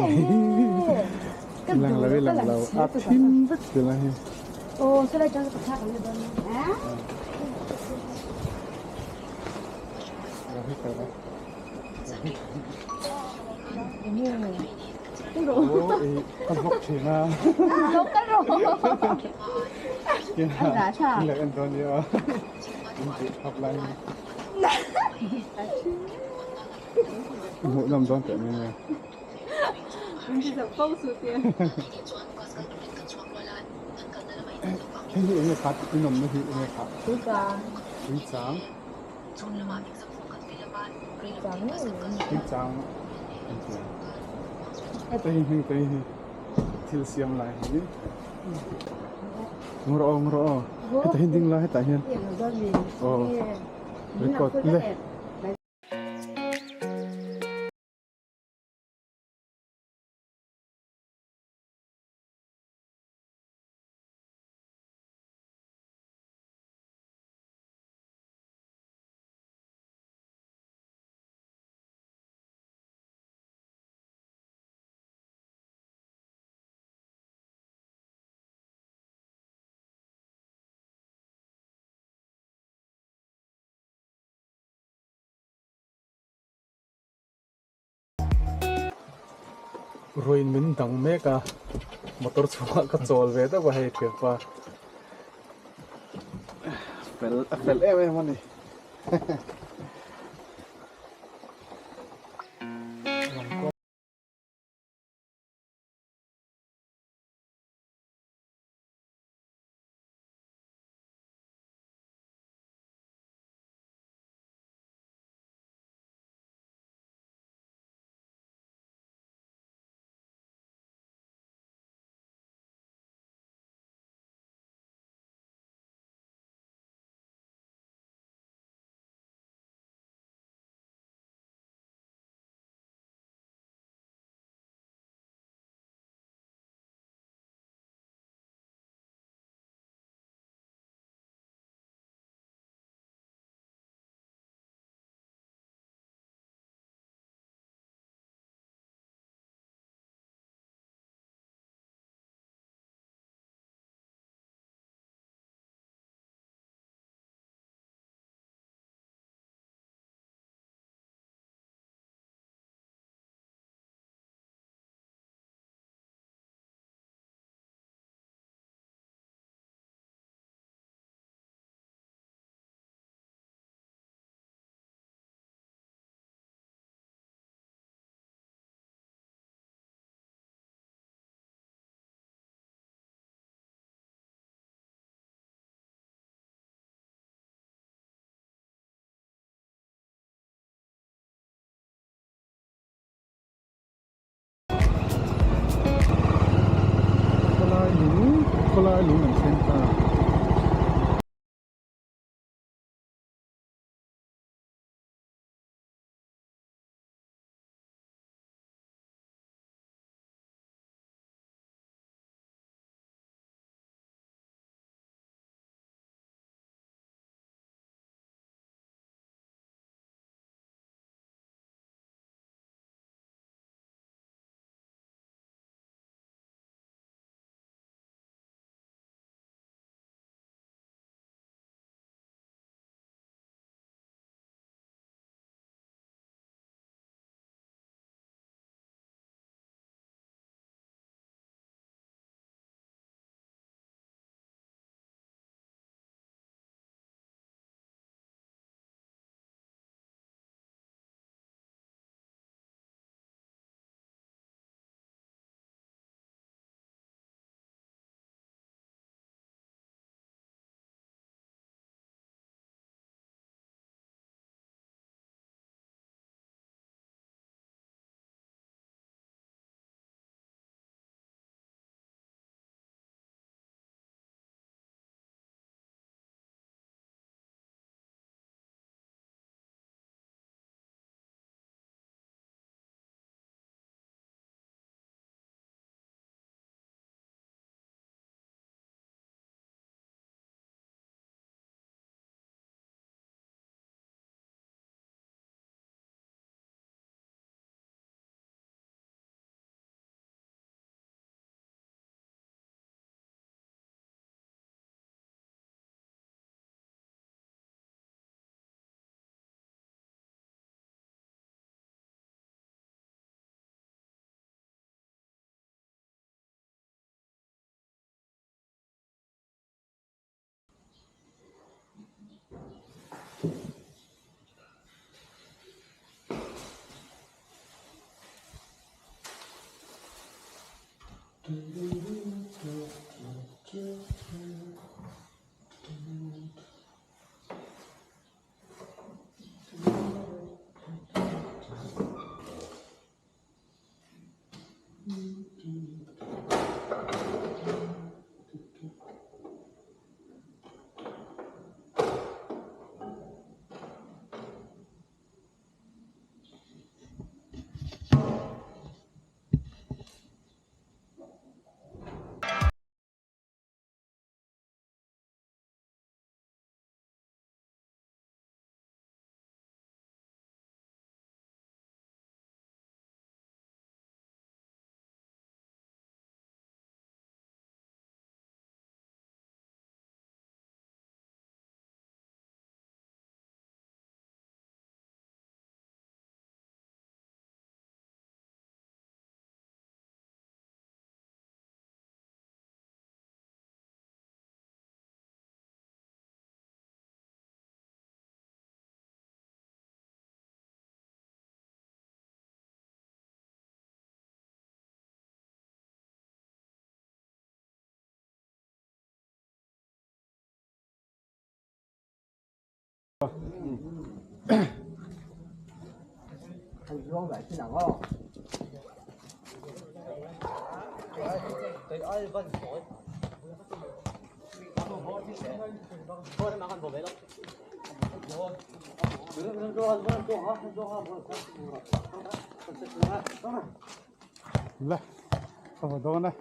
Lang lo i lang lo a thim vek zel a hi. Kan hlawk thin a. Lek an dawn nia. Hmuh nawm dawn teh mai a. Hei hi enge kha i nawmna hi enge kha? Tuichang. Tuichang an ti a. Heta hi heng te hi thil siam lai hi. Ngawr aw ngawr aw. Heta hi ding la hetah hian. Aw record le. Ruin min dang mek a, motor chhungah ka chawl ve deuh a hei thianpa. Fel a fel em em a ni. Khawlai lung khawlai lung an thleng ta. Le ka va dawn e.